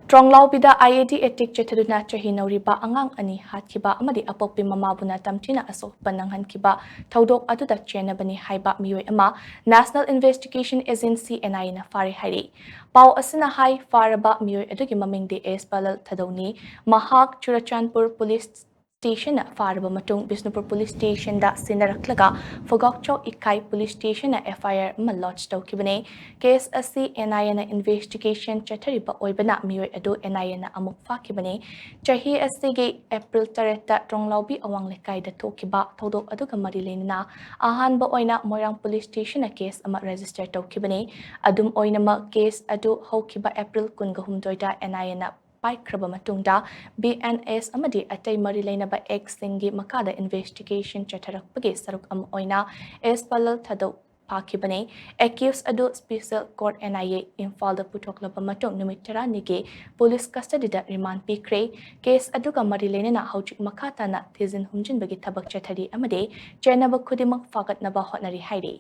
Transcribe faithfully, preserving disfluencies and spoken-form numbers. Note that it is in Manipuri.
ꯇ꯭ꯔꯣꯡꯂꯥꯎꯕꯤꯗ IED attack ꯆꯠꯊꯗꯨꯅ ꯆꯍꯤ ꯅꯧꯔꯤꯕ ꯑꯉꯥꯡ ꯑꯅꯤ ꯍꯥꯠꯈꯤꯕ ꯑꯃꯗꯤ ꯑꯄꯣꯛꯄꯤ ꯃꯃꯥꯕꯨ ꯅꯥ ꯇꯝꯊꯤꯅ ꯑꯁꯣꯛꯄ ꯅꯪꯍꯟꯈꯤꯕ ꯊꯧꯗꯣꯛ ꯑꯗꯨꯗ ꯆꯦꯟꯅꯕꯅꯤ ꯍꯥꯏꯕ ꯃꯤꯑꯣꯏ ꯑꯃ National Investigation Agency, NIA, ꯅ ꯐꯥꯔꯦ ꯍꯥꯏꯔꯤ꯫ ꯄꯥꯎ ꯑꯁꯤꯅ ꯍꯥꯏ, ꯐꯥꯔꯕ ꯃꯤꯑꯣꯏ ꯑꯗꯨꯒꯤ ꯃꯃꯤꯡꯗꯤ ꯑꯦꯁ ꯄꯥꯂꯜ ꯊꯥꯗꯧꯅꯤ꯫ ꯃꯍꯥꯛ ꯆꯨꯔꯆꯥꯟꯄꯨꯔ ꯄꯨꯂꯤꯁ ꯁ꯭ꯇꯦꯁꯟꯅ ꯐꯥꯔꯕ ꯃꯇꯨꯡ ꯕꯤꯁꯅꯨꯄꯨꯔ ꯄꯨꯂꯤꯁ ꯁ꯭ꯇꯦꯁꯟꯗ ꯁꯤꯟꯅꯔꯛꯂꯒ ꯐꯨꯒꯥꯎꯆꯥꯎ ꯏꯀꯥꯏ ꯄꯨꯂꯤꯁ ꯁ꯭ꯇꯦꯁꯟꯅ FIR ꯑꯃ lodge ꯇꯧꯈꯤꯕꯅꯤ꯫ ꯀꯦꯁ ꯑꯁꯤ NIA ꯅ investigation ꯆꯠꯊꯔꯤꯕ ꯑꯣꯏꯕꯅ ꯃꯤꯑꯣꯏ ꯑꯗꯨ NIA ꯅ ꯑꯃꯨꯛ ꯐꯥꯈꯤꯕꯅꯤ꯫ ꯆꯍꯤ ꯑꯁꯤꯒꯤ ꯑꯦꯄ꯭ꯔꯤꯜ ꯇꯔꯦꯠꯇ ꯇ꯭ꯔꯣꯡꯂꯥꯎꯕꯤ ꯑꯋꯥꯡ ꯂꯩꯀꯥꯏꯗ ꯊꯣꯛꯈꯤꯕ ꯊꯧꯗꯣꯛ ꯑꯗꯨꯒ ꯃꯔꯤ ꯂꯩꯅꯅ ꯑꯍꯥꯟꯕ ꯑꯣꯏꯅ ꯃꯣꯏꯔꯥꯡ ꯄꯨꯂꯤꯁ ꯁ꯭ꯇꯦꯁꯟꯅ ꯀꯦꯁ ꯑꯃ ꯔꯦꯖꯤꯁꯇꯔ ꯇꯧꯈꯤꯕꯅꯤ꯫ ꯑꯗꯨꯝ ꯑꯣꯏꯅꯃꯛ, ꯀꯦꯁ ꯑꯗꯨ ꯍꯧꯈꯤꯕ ꯑꯦꯄ꯭ꯔꯤꯜ ꯀꯨꯟꯒ ꯍꯨꯝꯗꯣꯏꯗ NIA ꯅ ꯄꯥꯏꯈ꯭ꯔꯕ ꯃꯇꯨꯡꯗ BNS ꯑꯃꯗꯤ ꯑꯇꯩ ꯃꯔꯤ ꯂꯩꯅꯕ ꯑꯦꯛꯁꯁꯤꯡꯒꯤ ꯃꯈꯥꯗ investigation ꯆꯠꯊꯔꯛꯄꯒꯤ ꯁꯔꯨꯛ ꯑꯃ ꯑꯣꯏꯅ ꯑꯦꯁ ꯄꯥꯂꯜ ꯊꯥꯗꯧ ꯐꯥꯈꯤꯕꯅꯤ꯫ Accused ꯑꯗꯨ special court, NIA, ꯏꯝꯐꯥꯜꯗ ꯄꯨꯊꯣꯛꯂꯕ ꯃꯇꯨꯡ ꯅꯨꯃꯤꯠ ꯇꯔꯥꯅꯤꯒꯤ ꯄꯨꯂꯤꯁ custody ꯗ remand ꯄꯤꯈ꯭ꯔꯦ꯫ ꯀꯦꯁ ꯑꯗꯨꯒ ꯃꯔꯤ ꯂꯩꯅꯅ ꯍꯧꯖꯤꯛ ꯃꯈꯥ ꯇꯥꯅ ꯊꯤꯖꯤꯟ ꯍꯨꯝꯖꯤꯟꯕꯒꯤ ꯊꯕꯛ ꯆꯠꯊꯔꯤ ꯑꯃꯗꯤ ꯆꯦꯟꯅꯕ ꯈꯨꯗꯤꯡꯃꯛ ꯐꯥꯒꯠꯅꯕ ꯍꯣꯠꯅꯔꯤ ꯍꯥꯏꯔꯤ꯫